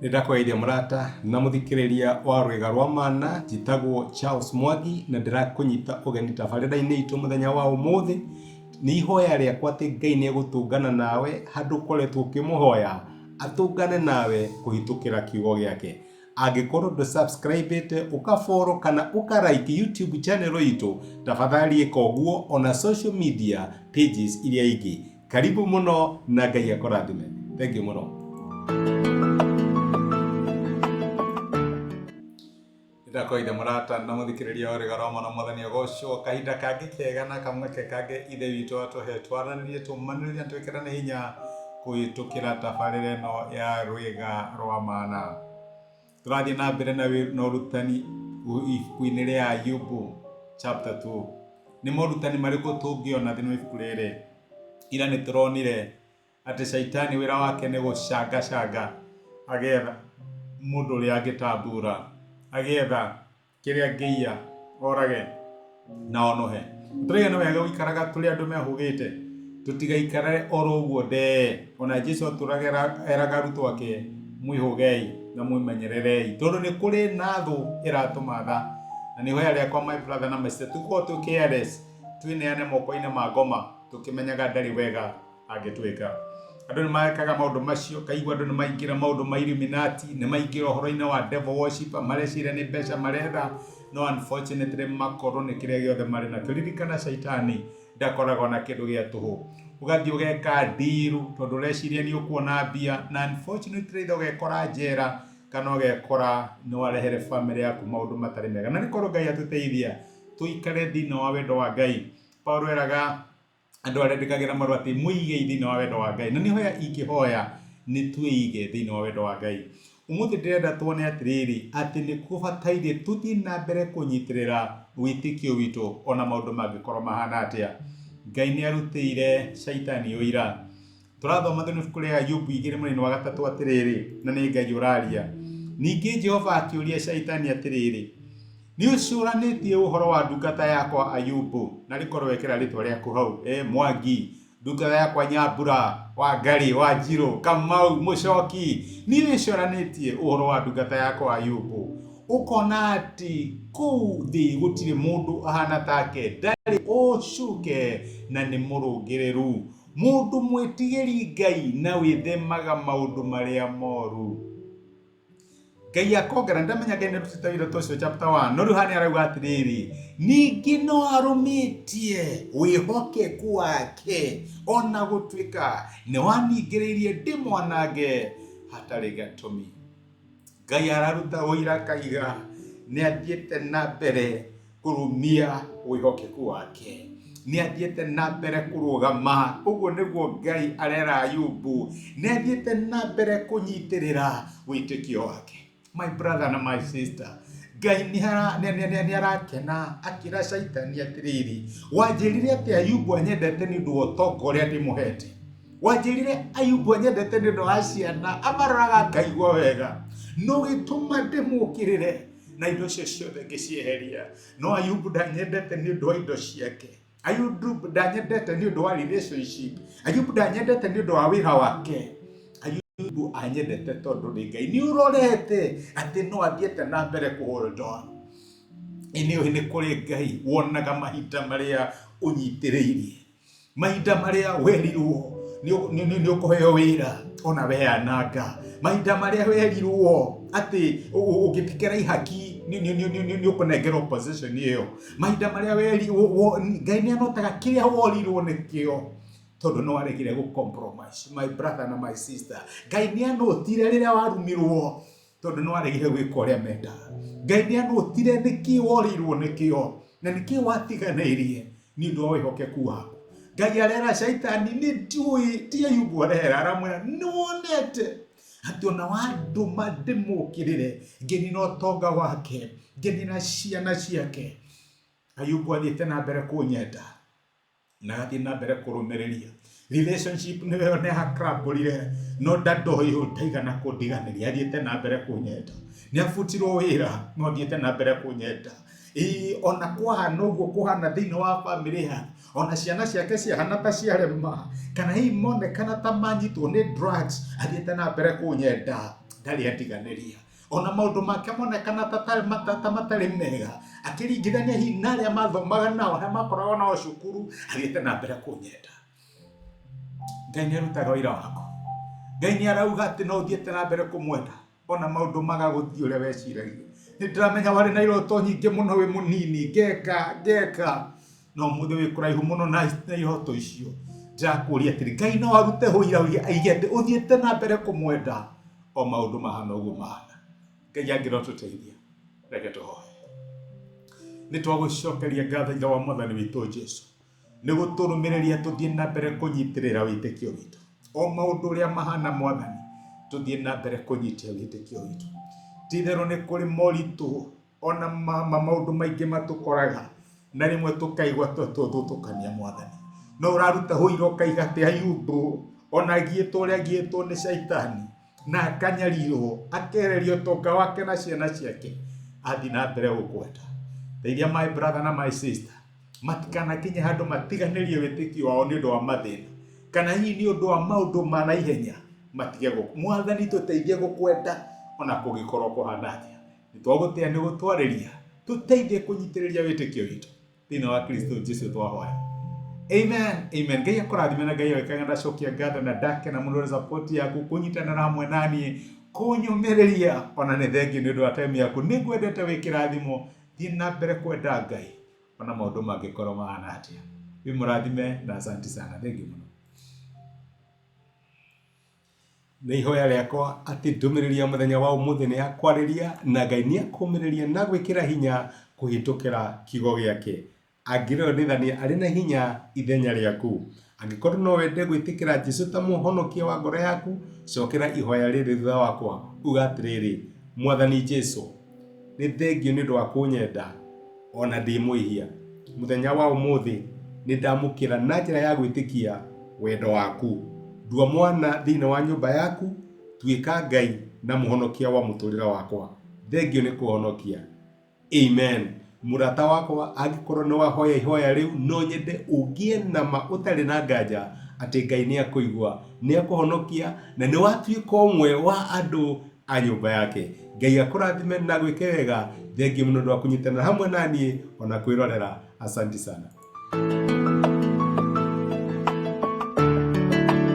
Nĩ ndakũgeithia mũrata na mũthikĩrĩria wa rwĩga rwa mana, njĩtagwo Charles Mwangi na ndĩrakũnyita ũgeni tabarĩra-inĩ itũ mũthenya wa ũmũthĩ. Nĩ ihoya rĩakwa atĩ Ngai nĩ egũtũngana nawe handũ ũkoretwo ũkĩmũhoya, atũngane nawe kũhĩtũkĩra kiugo gĩake. Angĩkorwo ndũ subscribe ũka follow kana ũka like YouTube channel itũ, tafadhali ĩka ũguo ona social media pages iria ingĩ. Karibu mũno na Ngai akũrathime. Thank you mũno. Ndakoithe mũrata na mũthikĩrĩria wa rĩga rwa na mwathani agocwo kahinda kangĩ kega na kamweke kangĩ ithe witũ atũhe twaranĩrie tũmanĩrĩrie na twĩkĩrane hinya kũhĩtũkĩra tabarĩra ĩno ya rwĩga rwa mana. Tũrathiĩ na mbere na ũrutani ibuku-inĩ rĩa Ayubu chapter 2. Nĩ morutani marĩkũ tũngĩona thĩinĩ wa ibuku rĩrĩ? Ira nĩ tũronire atĩ Shaitani wĩra wake nĩ gũcangacanga agĩetha mũndũ ũrĩa angĩtambura, agĩetha kĩrĩa angĩiya orage na onohe. Tũraiga nĩ wega gũikaraga tũrĩ andũ mehũgĩte, tũtigaikare oro ũguo ndee. Ona Jesu atũraga eraga arutwo ake mwĩhũgei na mwĩmenyererei tondũ nĩ kũrĩ na thũ ĩratũmatha. Na nĩ ihoya rĩakwa my brother na my sister tũkorwo twĩ careless twĩneane moko-inĩ ma ngoma tũkĩmenyaga ndarĩ wega angĩtwĩka. Andũ nĩ mekaga maũndũ macio, kaigua andũ nĩ maingĩra maũndũ ma Illuminati, nĩ maingĩra ũhoro-inĩ wa devil worship, mareciria nĩ mbeca maretha, no unfortunately makorwo nĩ kĩrĩa gĩothe marĩ nakĩo. Ririkana caitani ndakoragwo na kĩndũ gĩa tũhũ. Ũgathiĩ ũgeka deal tondũ ũreciria nĩ ũkuona mbia, na unfortunately either ũgekora njera kana ũgekora nĩ warehere family yaku maũndũ matarĩ mega. Na nĩ korwo Ngai atũteithia tũikare thĩinĩ wa wendo wa Ngai. Paulo eraga andũ arĩa ndĩkagĩra marũa atĩ mwĩigei thĩinĩ wa wendo wa Ngai. Na nĩ hoya ingĩhoya nĩ twĩige thĩinĩ wa wendo wa Ngai. Ũmũthĩ ndĩrenda tuone atĩrĩrĩ, atĩ nĩ kũbataire tũthiĩ na mbere kũnyitĩrĩra wĩtĩkio witũ ona maũndũ mangĩkorwo mahana atĩa. Ngai nĩ arutĩire Shaitani ũira. Tũrathoma thĩinĩ wa ibuku rĩa Ayubu igĩrĩ mũraini wa gatatũ atĩrĩrĩ, na nĩ Ngai ũraria. Ningĩ Jehova akĩũria Shaitani atĩrĩrĩ, nĩ ũcũranĩtie ũhoro wa ndungata yakwa Ayubu? Na rĩkorwo wekĩra rĩtwa rĩaku hau, e, Mwangi, ndungata yakwa Nyambura, Wangarĩ, Wanjirũ, Kamau, Mũcoki. Nĩ wĩcũranĩtie ũhoro wa ndungata yakwa Ayubu? Ũkona atĩ kũu thĩ gũtirĩ mũndũ ahana take, ndarĩ ũcuke na nĩ mũrũngĩrĩru. Mũndũ mwĩtigĩri Ngai na wĩthemaga maũndũ marĩa moru. Ngai akongera, ndamenya Ngai nĩ arutĩte wĩra ta ũcio chapter 1, no rĩu haha nĩ arauga atĩrĩrĩ, ningĩ no arũmĩtie wĩhokeku wake ona gũtuĩka nĩ waningĩrĩirie ndĩmwanange hatarĩ gatũmi. Ngai araruta ũira akaiga nĩ athiĩte na mbere kũrũmia wĩhokeku wake, nĩ athiĩte na mbere kũrũgama. Ũguo nĩguo Ngai arera Ayubu, nĩ athiĩte na mbere kũnyitĩrĩra wĩtĩkio wake. My brother na my sister, Ngai nĩ arakena akĩra Caitani atĩrĩrĩ, wanjĩrire atĩ Ayubu anyendete nĩ ũndũ wa ũtonga ũrĩa ndĩmũhete. Wanjĩrire Ayubu anyendete nĩ ũndũ wa ciana, amaroraga ngaigua wega, no gĩtũma ndĩmũkĩrĩre na indo icio ciothe ngĩcieheria. No Ayubu ndanyendete nĩ ũndũ wa indo ciake. Ayubu ndanyendete nĩ ũndũ wa relationship. Ayubu ndanyendete nĩ ũndũ wa wĩra wake. Ayubu anyendete tondũ nĩ Ngai. Nĩ ũrorete atĩ no athiĩte na mbere kũ hold on. Ĩ nĩ ũĩ nĩ kũrĩ Ngai wonaga mahinda marĩa ũnyitĩrĩirie. Mahinda marĩa werirwo nĩ ũkũheo wĩra ona weananga, mahinda marĩa werirwo atĩ ũngĩtikĩra ihaki nĩ ũkũnengerwo position ĩyo, mahinda marĩa werirwo, Ngai nĩ anotaga kĩrĩa worirwo nĩkĩo tondũ nĩ waregire gũ compromise. My brother na my sister, Ngai nĩ anotire rĩrĩa warumirwo tondũ nĩ waregire gwĩka ũrĩa mendaga. Ngai nĩ anotire nĩkĩ worĩirwo nĩkĩo na nĩkĩ watiganĩirie nĩ ũndũ wa wĩhokeku waku. Ngai arera Shaitani nĩ ndiũĩ, ti Ayubu arera, aramwĩra nĩ wonete atĩ ona wandũma ndĩmũkĩrĩre ngĩnina ũtonga wake, ngĩnina ciana ciake, Ayubu athiĩte na mbere kũnyenda na agathiĩ na mbere kũrũmĩrĩria relationship nĩyo nĩ akrambũrire no ndanda ũyũ ndaigana kũndiganĩria athiĩte na mbere kũnyenda nĩ abutirwo wĩra no athiĩte na mbere kũnyenda. Ĩĩ ona kwahana ũguo kũhana thĩinĩ wa bamĩrĩ yake ona ciana ciake ciahana ta ciarema kana hihi monekana ta manyitwo nĩ drugs athiĩte na mbere kũnyenda. Ndarĩ andiganĩria. Ona maũndũ make monekana ta matarĩ mega, akĩringithania hihi na arĩa mathomaga nao, arĩa makoragwo nao cukuru, athiĩte na mbere kũnyenda. Ngai nĩ arutaga ũira waku. Ngai nĩ arauga atĩ no ũthiĩte na mbere kũmwenda ona maũndũ maga gũthiĩ ũrĩa weciragia. Nĩ ndĩramenya warĩ na iroto nyingĩ mũno wĩ mũnini, ngeka, ngeka, no ũmũthĩ wĩ kũraihu mũno na iroto icio. Ndĩrakũria atĩrĩ, Ngai no arute ũira aige atĩ ũthiĩte na mbere kũmwenda o maũndũ mahana ũguo mahana. Ngai angĩrotũteithia. Reke tũhoe. Nĩ twagũcokeria ngatho Ithe wa Mwathani witũ Jesu. Nĩ gũtũrũmĩrĩria tũthiĩ na mbere kũnyitĩrĩra wĩtĩkio witũ. O maũndũ ũrĩa mahana Mwathani, tũthiĩ na mbere kũnyitia wĩtĩkio witũ. Ti-itherũ nĩ kũrĩ moritũ ona maũndũ maingĩ matũkoraga na rĩmwe tũkaigua ta tũthutũkania Mwathani. No ũraruta ũira ũkaiga atĩ Ayubu ona agiĩtwo ũrĩa agiĩtwo nĩ caitani na akanyarirwo, akehererio ũtonga wake na ciana ciake, athiĩ na mbere gũkwenda. Teithia my brother na my sister matikanakinye handũ matiganĩrie wĩtĩkio wao nĩ ũndũ wa mathĩna kana hihi nĩ ũndũ wa maũndũ ma naihenya matige gũkũ. Mwathani tũteithie gũkwenda ona kũngĩkorwo kũhana atĩa. Nĩ twagũtĩa nĩ gũtwarĩria, tũteithie kũnyitĩrĩria wĩtĩkio witũ thĩinĩ wa Kristo Jesu twahoya. Amen, amen. Ngai akũrathime na Ngai agwĩkage. Ndacokia ngatho na ndakena mũno nĩ support yaku kũnyitanĩra hamwe naniĩ kũnyũmĩrĩria ona nĩ thengiũ nĩ ũndũ wa time yaku. Nĩ ngwendete wĩ kĩrathimo. Thiĩ na mbere kwenda Ngai ona maũndũ mangĩkorwo mahana atĩa. Wĩ mũrathime na asanti sana. Thengiũ mũno. Nĩ ihoya rĩakwa atĩ ndũmĩrĩri ya mũthenya wa ũmũthĩ nĩ yakwarĩria na Ngai nĩ akũmĩrĩria na gwĩkĩra hinya kũhĩtũkĩra kiugo gĩake. Angĩrĩonithania arĩ na hinya ithenya rĩaku. Angĩkorwo no wende gwĩtĩkĩra Jesu ta mũhonokia wa ngoro yaku, cokera ihoya rĩrĩ thutha wakwa, uga atĩrĩrĩ, Mwathani Jesu, nĩ thengiũ nĩ ũndũ wa kũnyenda ona ndĩ mwĩhia. Mũthenya wa ũmũthĩ nĩ ndamũkĩra na njĩra ya gwĩtĩkia wendo waku. Ndua mwana thĩinĩ wa nyũmba yaku, tuĩka Ngai na mũhonokia wa mũtũrĩre wakwa. Thengiũ nĩ kũhonokia. Amen. Mũrata wakwa, angĩkorwo nĩ wahoya ihoya rĩu, no nyende ũgĩe na ma ũtarĩ na nganja atĩ Ngai nĩ akũigua, nĩ akũhonokia na nĩ watuĩka ũmwe wa andũ a nyũmba yake. Ngai akũrathime na gwĩke wega. Thengiũ mũno ũndũ wa kũnyitanĩra hamwe na niĩ ona kwĩrorera. Asanti sana.